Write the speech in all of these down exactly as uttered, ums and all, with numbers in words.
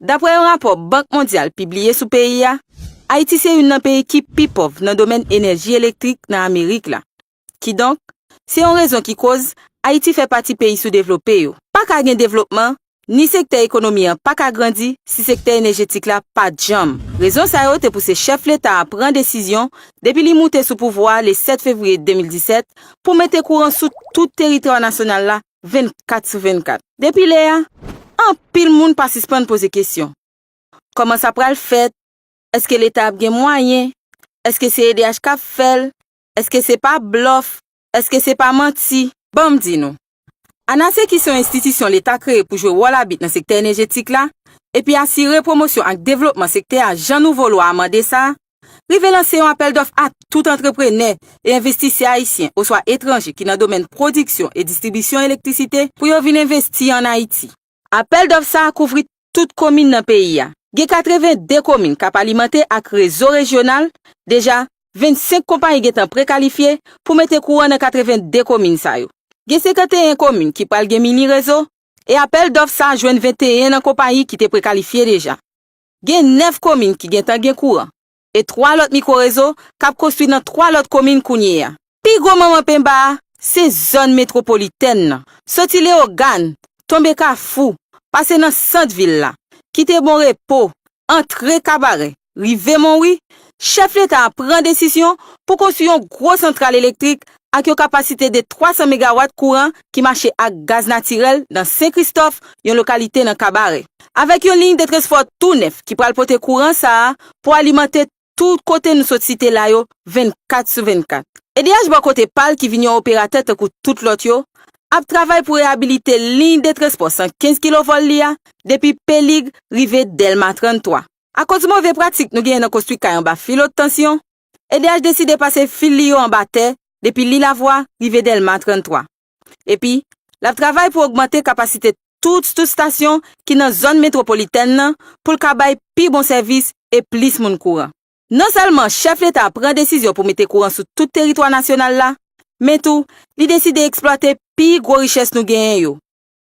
Dapre yon rapò Bank Mondyal pibliye sou peyi a, Ayiti se youn nan peyi ki pi pòv nan domèn enèji elektrik nan Amerik la. Kidonk, se yon rezon ki koz Ayiti fè pati peyi soudevlope yo. Pa ka gen devlopman, ni sektè ekonomi an pa ka grandi si sektè enèjetik la pa djanm. Rezon sa yo te pouse chèf leta a pran desizyon depi li moute sou pouvwa a le sèt fevriye de mil disèt pou mete kouran sou tout teritwa nasyonal la vennkat sou vennkat. Depi lè a, anpil moun pa sispann poze kesyon. Kòman sa pral fèt? Èske leta ap gen mwayen? Èske se E D H k ap fè l? Èske se pa blòf? Èske se pa manti? Ban m di nou. ANASE, ki se yon enstitisyon leta kreye pou jwe wòl abit nan sektè enèjetik la, epi asire pwomosyon ak devlopman sektè a jan nouvo lwa a mande sa, rive lanse yon apèl dòf a tout antreprenè e envestisè ayisyen oswa etranje ki nan domèn pwodiksyon e distribisyon elektrisite pou yo vin envesti ann Ayiti. Apèl dòf sa a kouvri tout komin nan peyi a. Gen katreven de komin k ap alimante ak rezo rejyonal. Deja, vennsenk konpayi gentan prekalifye pou mete kouran nan katreven de komin sa yo. Gen senkanteyen komin ki pral gen mini rezo, e apèl dòf sa a jwenn venteyen nan konpayi ki te prekalifye deja. Gen nèf komin ki gentan gen kouran, e twa lòt mikworezo k ap konstwi nan twa lòt komin kounye a. Pi gwo manman penba a, se zòn metwopolitèn nan. Soti Leyogàn, tonbe Kafou, pase nan sant vil la, kite Bon Repo, antre Kabarè, rive Monwi, chèf leta a pran desizyon pou konstwi yon gwo santral elektrik ak yon kapasite de twa san megawat kouran ki mache ak gaz natirèl nan Sen Kristòf, yon lokalite nan Kabarè. Avèk yon liy de transpò tou nèf ki pral pote kouran sa a pou alimante tout kote nou sot site la yo vennkat sou vennkat. E D H bò kote pa l ki vin yon operatè tankou tout lòt yo, ap travay pou reyabilite liy de transpò san kenz kilovòl li a depi Pelig rive Dèlma tranntwa. Akoz move pratik nou genyen nan konstwi kay anba fil wot tansyon, E D H deside pase fil li yo anba tè depi Lilavwa rive Dèlma tranntwa. Epi, l ap travay pou ogmante kapasite tout soustasyon ki nan zòn metwopolitèn nan pou l ka bay pi bon sèvis e plis moun kouran. Non sèlman chèf leta a pran desizyon pou mete kouran sou tout teritwa nasyonal la, men tou, li deside eksplwate pi gwo richès nou genyen yo,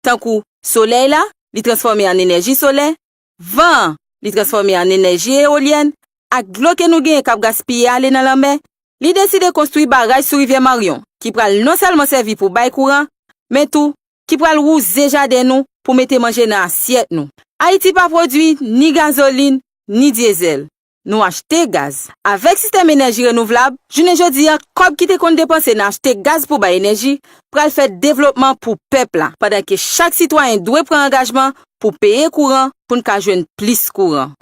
tankou solèy la, li transfòme an enèji solè, van an, li transfòme an enèji ewolyèn, ak dlo ke nou genyen k ap gaspiye ale nan lanmè, li deside konstwi baraj sou rivyè Maryon, ki pral non sèlman sèvi pou bay kouran, men tou, ki pral wouze jaden nou pou mete manje nan asyèt nou. Ayiti pa pwodui ni gazolin, ni dyezèl. Nou achte gaz. Avèk sistèm enèji renouvlab, jounen jodi a, kòb ki te konn depanse nan achte gaz pou bay enèji pral fè devlopman pou pèp la, pandan ke chak sitwayen dwe pran angajman pou peye kouran pou n ka jwenn plis kouran.